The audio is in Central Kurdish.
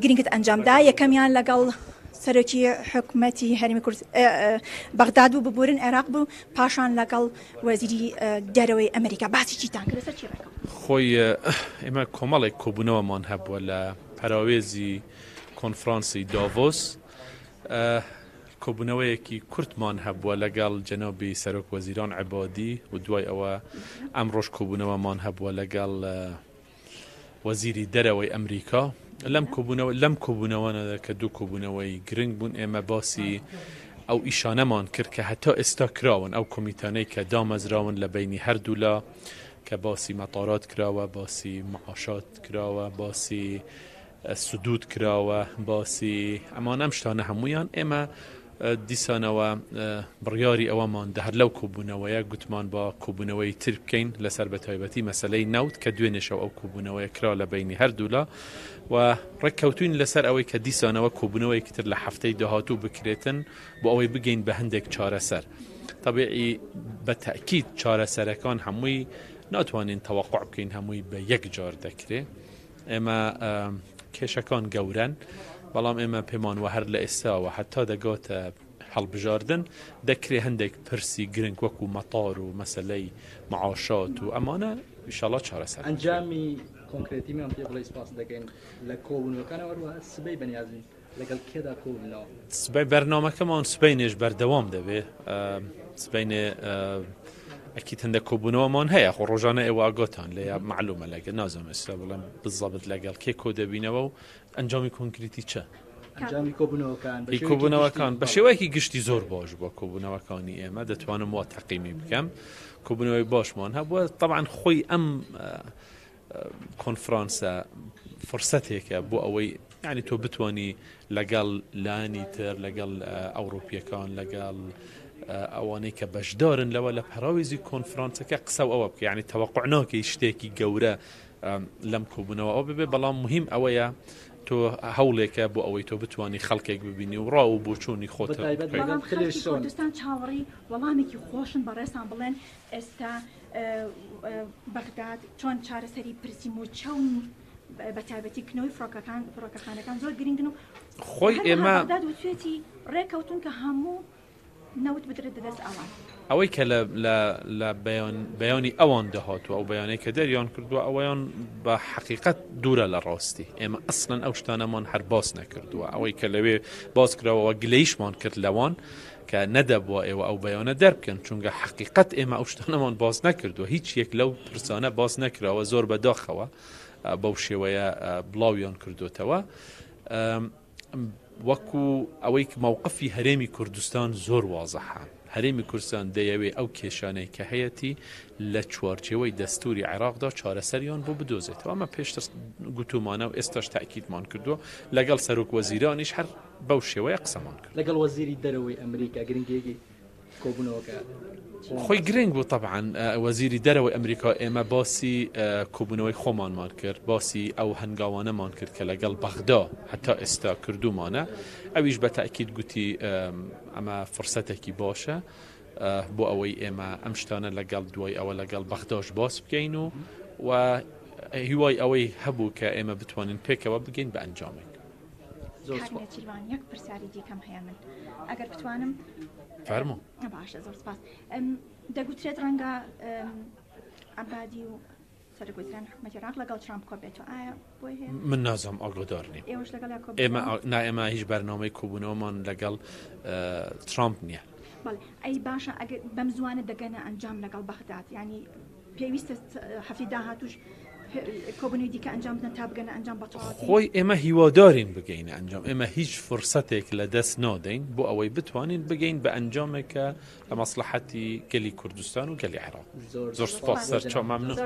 گرنگت ئەنجامدا، یەکەمیان لەگەڵ سەرۆکی حکومەتی هەرێمی کورد بەغداد بوو، ببورن عێراق بوو، پاشان لەگەڵ وەزیری دەرەوەی ئەمریکا. باسی چیتان کرد؟ لەسەر چی ڕێکەوت؟ خۆی ئێمە کۆمەڵێک کۆبوونەوەمان هەبووە لە پەراوێزی کۆنفرانسی داڤۆس. کۆبوونەوەیەکی کورتمان هەبووە لەگەڵ جەنابی سەرۆک وەزیران عەبادی و دوای ئەوە ئەمڕۆش کۆبوونەوەمان هەبووە لەگەڵ وەزیری دەرەوەی ئەمریکا. لەم کۆبوونەوە لەم کۆبوونەوەنەدا کە دوو کۆبوونەوەی گرنگ بوون ئێمە باسی ئەو ئیشانەمان کرد کە هەتا ئێستا کراون، ئەو کۆمیتانەی کە دامەزراون لە بەینی هەردوولا کە باسی مەتارات کراوە، باسی معاشات کراوە، باسی سدود کراوە، باسی ئەمان ئەم شتانە هەموویان ئێمە دیسانەوە بڕیاری ئەوەمان دا هەر لەو کۆبوونەوەیە گوتمان با کۆبوونەوەی تر بکەین لەسەر بە تایبەتی مەسەلەی نەوت کە دوێنێشەو ئەو کۆبوونەوەیە کرا لە بەینی هەردوولا و ڕێککەوتوین لەسەر ئەوەی کە دیسانەوە کۆبوونەوەیەکی تر لە هەفتەی داهاتوو بکرێتن بۆ ئەوەی بگەین بە هەندێک چارەسەر. تەبیعی بە تەئکید چارەسەرەکان هەمووی ناتوانین تەوەقوع بکەین هەمووی بە یەک جار دەکرێ. ئێمە کێشەکان گەورەن، بەڵام ئێمە پێمان وە هەر لە ئێستاوە هەتا دەگاتە هەڵبژاردن دەکرێ هەندێک پرسی گرنگ وەکو مەتار و مەسەلەی معاشات و ئەمانە ئیشەڵا چارەسەر بکرێن. ئەنجامی کۆنکرێتیمان پێ بڵێی سپاست دەکەین لە کۆبوونەوەکانەوە، هەروەها سبەی بەنیازین لەگەڵ کێدا کۆببنەوە؟ سبەی بەرنامەکەمان سبەینێش بەردەوام دەبێ. سبەینێ ئەکید هەندێک کۆبوونەوەمان هەیە، خۆ ڕۆژانە ئێوە ئاگاتان لێیە مەعلومە لەگەڵ نازانم ئێستا بڵێم بزەبت لەگەڵ کێ کۆ دەبینەوە و ئەنجامی کۆنکریتی چە؟ ئەنجامی کۆبوونەوەکان بە ئی شێوەیەکی کۆبوونەوەکان گشتی بە شێوەیەکی گشتی زۆر باش بووە کۆبوونەوەکانی ئێمە دەتوانم وا تەقیمی بکەم کۆبوونەوەی باشمان هەبووە تەبعەن خۆی ئەم کۆنفرانسە فرسەتێکە بۆ ئەوەی یعنی تۆ بتانی لەگەڵ لانی تر لەگەڵ ئەوروپیەکان لەگەڵ ئەوانەی کە بەشدارن لەوە لە پەراوێزی کۆنفرانسەکە قسە ئەوە بکە یعنی تەوەقع ناکەی شتێکی گەورە لەم کۆبوونەوە ئەو ببێ بەڵام مهم ئەوەیە تۆ هەوڵێکە بۆ ئەوەی تۆ بتانی خەڵکێک ببینی و ڕا و بۆچوونی خۆت کوردستان چاوەڕی وەڵامێکی خۆشن بەڕێسان بڵێن ئێستا بەغداد چۆن چارەسەری پرسی مووچە و بە تایبەتی کنەوەی فڕۆکەکان فڕۆکەخانەکان زۆر گرنگن و خۆی ئێمە بەغداد وتوێتی ڕێکەوتون کە هەموو نەوت بدرێت دەست ئەوان. ئەوەی کە لە لە لە بەیان بەیانی ئەوان دەهاتووە ئەو بەیانەی کە دەریان کردووە ئەوەیان بە حەقیقەت دوورە لە ڕاستی ئێمە ئەسڵەن ئەو شتانەمان هەر باس نەکردووە ئەوەی کە لەوێ باس کراوە گلەیشمان کرد لەوان کە نەدەبوا ئێوە ئەو بەیانە دەربکەن چونگە حەقیقەت ئێمە ئەو شتانەمان باس نەکردووە هیچ یەک لەو پرسانە باس نەکراوە زۆر بەداخەوە بەو شێوەیە بڵاویان کردوتەوە وەکو ئەوەی مەوقفی هەرێمی کوردستان زۆر وازحە هەرێمی کوردستان دەیەوێ ئەو کێشانەی کە هەیەتی لە چوارچێوەی دەستوری عێراقدا چارەسەریان بۆ بدۆزێتەوە ئەمە پێشتر گوتومانە و ئێستاش تاکیدمان کردووە لەگەڵ سەرۆک وەزیرانیش هەر بەو شێوەیە قسەمان کرد. لەگەڵ وەزیری دەرەوەی ئەمریکا گرنگییەکی کۆبوونەوەکە چۆن خۆی گرنگ بوو تەبعەن وەزیری دەرەوەی ئەمریکا ئێمە باسی کۆبوونەوەی خۆمانمان کرد باسی ئەو هەنگاوانەمان کرد کە لەگەڵ بەغدا هەتا ئێستا کردوومانە ئەویش بە تاکید گوتی ئەمە فرسەتێکی باشە بۆ ئەوەی ئێمە ئەم شتانە لەگەڵ دوای ئەوە لەگەڵ بەغداش باس بکەین و و هیوای ئەوەی هەبوو کە ئێمە بتوانین پێکەوە بگەین بە ئەنجامێک. زۆر کاک سوپاس. نێچیرڤان یەک پرسیاری دیکەم هەیە من ئەگەر بتوانم فەرموو. باشە زۆر سپاس دەگوترێت ڕەنگە عەبادی و سەرۆک وەزیرانی حکومەتی عێراق لەگەڵ ترامپ کۆبێتەوە ئایا بۆی هەیە؟ من نازانم ئاگادار نیم. ئێوەش لەگەڵیا ئێمە کۆبێتەوە؟ نا ئێمە هیچ بەرنامەی کۆبوونەوەمان لەگەڵ ترامپ نییە. بەڵێ ئەی باشە ئەگەر بەم زووانە دەگەنە ئەنجام لەگەڵ بەغداد یانی پێویستە هەفتەی داهاتووش کۆبوونەوەی دیکە ئەنجام بدەن تا بگەنە ئەنجام بە تەواوەتی؟ خۆی ئێمە هیوادارین بگەینە ئەنجام، ئێمە هیچ فرسەتێک لە دەست نادەین بۆ ئەوەی بتوانین بگەین بە ئەنجامێک کە لە مەسڵەحەتی گەلی کوردستان و گەلی عێراق. زۆر زۆر سوپاس سوپاس سەرچاو مەمنون.